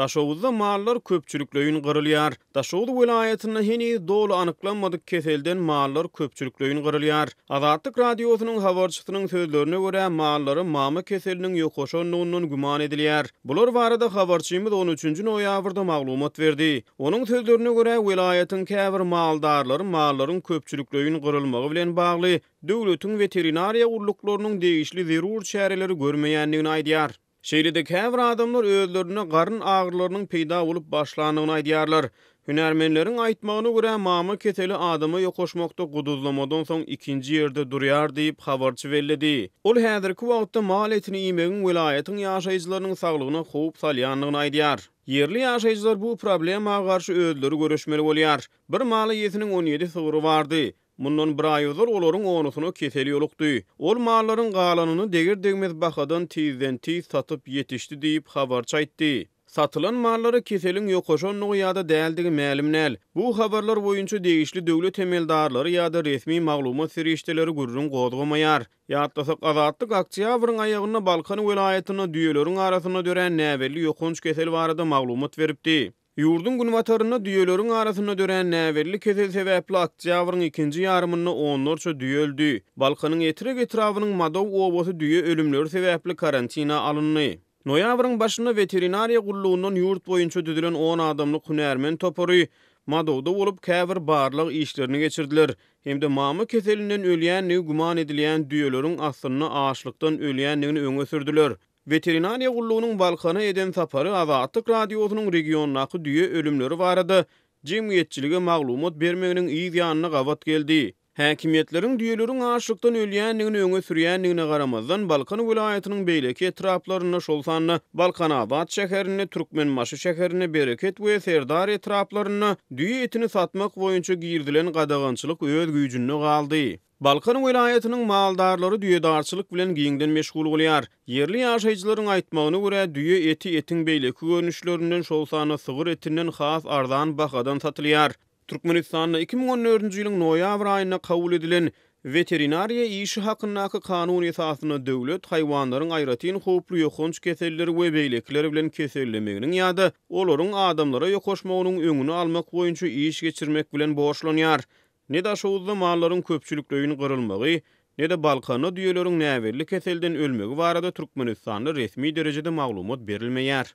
Daşoguzda mallar köpçülikleýin gyrylýar. Daşoguz welaýatynda heniz doly anyklanmadyk keselden mallar köpçülikleýin gyrylýar. Azatlyk Radiosynyň habarçysynyň sözlerine görä, mallara mama keseliniň ýokaşandygyndan güman edilýär. Bular barada habarçymyz on üçünji noýabrda maglumat berdi. Onuň sözlerine görä, welaýatyň käbir maldarlary mallaryň köpçülikleýin gyrylmagy bilen bagly döwletiň weterinariýa gulluklarynyň degişli zerur çäreleri görmeýändigini aýdýar. Şeýle-de käbir adamlar özlerinde garyn agyrylarynyň peýda bolup başlandygyny aýdýarlar. Hünärmenleriň aýtmagyna görä, mama keseli adama ýokaşmakda guduzlamadan soň ikinji ýerde durýar diýip, habarçy belledi. Ol häzirki wagtda mal etini iýmegiň welaýatyň ýaşaýjylarynyň saglygyna howp salýandygyny aýdýar. Ýerli ýaşaýjylar bu problema garşy özleri göreşmeli bolýar. Bir mal eýesiniň 17 sygry bardy. Mundan bir aý ozal olaryň onusyna kesel ýolukdy. Ol mallaryň galanyny deger-degmez bahadan tizden-tiz satyp ýetişdi diýip, habarçy aýtdy. Satylan mallara keseliň ýokaşandygy ýa-da däldigi mälim däl. Bu habarlar boýunça degişli döwlet emeldarlary ýa-da resmi maglumat serişdeleri gürrüň gozgamaýar. Ýatlasak, Azatlyk oktýabryň aýagynda Balkan welaýatynda düýeleriň arasynda dörän näbelli ýokanç kesel barada maglumat beripdi. Ýurduň günbatarynda düýeleriň arasynda dörän näbelli kesel sebäpli oktýabryň ikinji ýarymynda onlarça düýe öldi. Balkanyň Etrek etrabynyň Madow obasy düýe ölümleri sebäpli karantina alyndy. Noýabryň başynda weterinariýa gullugyndan ýurt boýunça düzülen on adamlyk hünärmen topary Madowda bolup, käbir barlag işlerini geçirdiler hem-de mama keselinden ölýändigi güman edilýän düýeleriň aslynda açlykdan ölýändigini öňe sürdüler. Weterinariýa gullugynyň Balkana eden sapary Azatlyk Radiosynyň regiondaky düýe ölümleri barada jemgyýetçilige maglumat bermeginiň yz ýanyna gabat geldi. Häkimiýetleriň düýeleriň açlykdan ölýändigini öňe sürýändigine garamazdan, Balkan welaýatynyň beýleki etraplarynda, şol sanda Balkanabat şäherinde, Türkmenbaşy şäherinde, Bereket we Serdar etraplarynda düýe etini satmak boýunça girizilen gadagançylyk öz güýjünde galdy. Balkan welaýatynyň maldarlary düýedarçylyk bilen giňden meşgul bolýar. Ýerli ýaşaýjylaryň aýtmagyna görä, düýe eti etiň beýleki görnüşlerinden, şol sanda sygyr etinden has arzan bahadan satylýar. Türkmenistanda 2014-nji ýylyň noýabr aýynda kabul edilen Weterinariýa işi hakyndaky kanun esasynda döwlet haýwanlaryň aýratyn howply ýokanç keselleri we beýlekiler bilen kesellemeginiň ýa-da olaryň adamlara ýokaşmagynyň öňüni almak boýunça iş geçirmek bilen borçlanýar. Ne Daşoguzda mallaryň köpçülikleýin gyrylmagy, ne-de Balkanda düýeleriň näbelli keselden ölmegi barada Türkmenistanda resmi derejede maglumat berilmeýär.